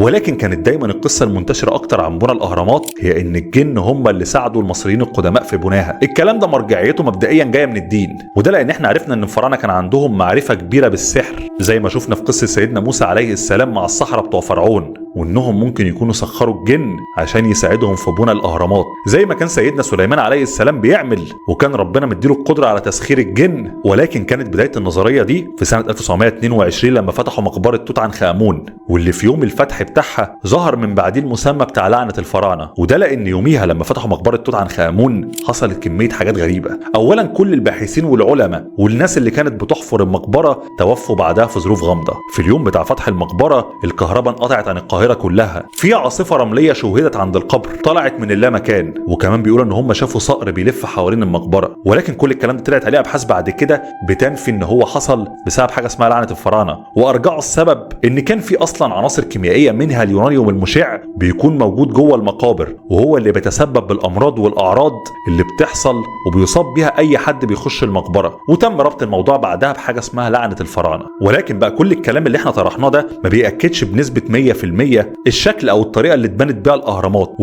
ولكن كانت دايما القصة المنتشرة اكتر عن بنى الاهرامات هي ان الجن هم اللي ساعدوا المصريين القدماء في بناها. الكلام ده مرجعيته مبدئيا جاية من الدين، وده لان احنا عرفنا ان الفراعنة كان عندهم معرفة كبيرة بالسحر، زي ما شفنا في قصة سيدنا موسى عليه السلام مع السحرة بتوع فرعون، وانهم ممكن يكونوا سخروا الجن عشان يساعدهم في بنى الاهرامات، زي ما كان سيدنا سليمان عليه السلام بيعمل، وكان ربنا مديله القدرة على تسخير الجن. ولكن كانت بداية النظرية دي في سنة 1922 لما فتحوا مقبره توت عنخ امون، واللي في يوم الفتح بتاعها ظهر من بعديه المسمى بتاع لعنه الفراعنة. وده لان يوميها لما فتحوا مقبره توت عنخ امون حصلت كمية حاجات غريبة. اولا كل الباحثين والعلماء والناس اللي كانت بتحفر المقبرة توفوا بعدها في ظروف غامضة. في اليوم بتاع فتح المقبرة الكهرباء انقطعت عن القاهرة كلها، في عاصفة رمليه شوهدت عند القبر طلعت من اللامكان، وكمان بيقولوا ان هم شافوا صقر بيلف حوالين المقبرة. ولكن كل الكلام ده طلعت عليه ابحاث بعد كده بتنفي ان هو حصل بسبب حاجة اسمها لعنه الفراعنة، وارجعوا السبب ان كان في اصلا عناصر كيميائية منها اليورانيوم المشع بيكون موجود جوه المقابر، وهو اللي بيتسبب بالامراض والاعراض اللي بتحصل وبيصاب بيها اي حد بيخش المقبرة. وتم ربط الموضوع بعدها بحاجة اسمها لعنه الفراعنة. ولكن بقى كل الكلام اللي احنا طرحناه ده ما بيأكدش بنسبة 100% الشكل او الطريقة اللي اتبنت بيها الاهرامات.